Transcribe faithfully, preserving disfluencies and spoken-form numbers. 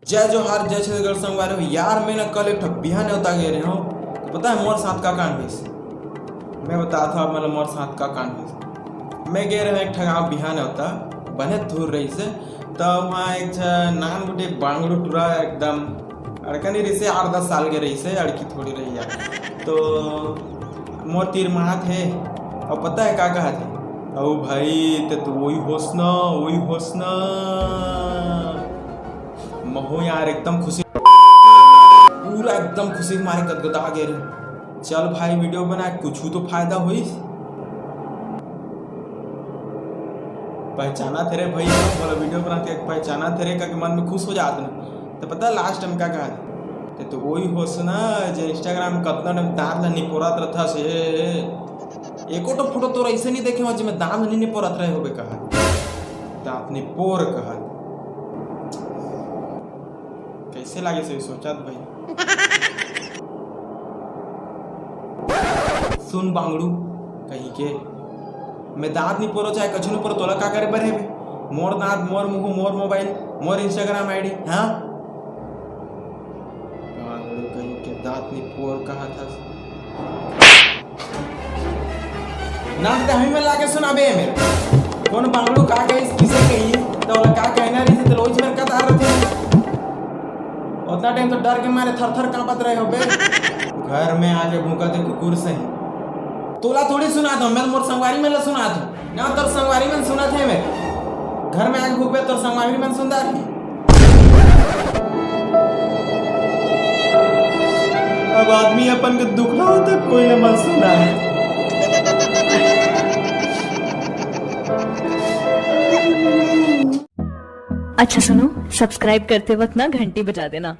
जय जोहार, जय छत्तीसगढ़ संगवारी हो। यार, मैं ना कल एक ठो बिहा नेवता गे रहे हूँ, तो पता है मोर साथ का कांड होइस? मैं बताथों आप मन ला मोर साथ का कांड होइस। मैं गे रहे हूँ एक ठो गाँव बिहा नेवता, बने दूर रहिसे, तो वहाँ एक झ नान गुटे बांगड़ू टूरा एकदम अड़कनी रहिसे, आठ दस साल के रहिसे, अड़की थोड़ी रही यार। तो मोर तीर मात हे, अउ पता है का कहत हे? "अउ भाई, ते तो वही होस ना, वही होस ना।" महू यार एकदम खुशी, पूरा एकदम खुशी के मारे गदगदा गे रहे। चल भाई, वीडियो बना, कुछ तो फायदा होइस। पहचाना थे रे भाई, बोला वीडियो बना के पहचाना थे रे, करके मन में खुश हो जात ना। तो पता लास्ट टाइम का कहा? ते तो वही होस ना, जे Instagram में कतना टाइम दांत ला निपोरत रहता से। एको ठो फोटो तोर ऐसे नहीं देखे हो, जेमे दांत नहीं निपोरत रहे होबे कहा। दांत निपोर कहा। कैसे लागे से सोचत भाई। सुन बांगड़ू, कहीं के मैं दांत निपोरो चाहे कछु निपोरो, तोला का करे बर हे बे? मोर दांत, मोर मुंह, मोर मोबाइल, मोर Instagram ID, हाँ? बांगड़ू कहीं के दांत निपोर कहा था। नाक ते हमी में लाके सुनाबे मेरे। कौन बांगड़ू का कही, किसे कही, तो ओला का कहना रही, तो रोज मेरे का तार रखे। उतना टाइम तो डर के मारे थर थर कांपत रहे होबे। घर में आके भूंकत हे कुकुर सही। तोला थोड़ी सुनात हों, मैं तो मोर संगवारी मन ला सुनात हों। ना तोर संगवारी मन सुनत हे मेरे। घर में आके भूंकबे तोर संगवारी मन सुनत रही। अब आदमी अपन के दुख ला होता कोई ले मत सुना है। अच्छा सुनो, सब्सक्राइब करते वक्त ना घंटी बजा देना।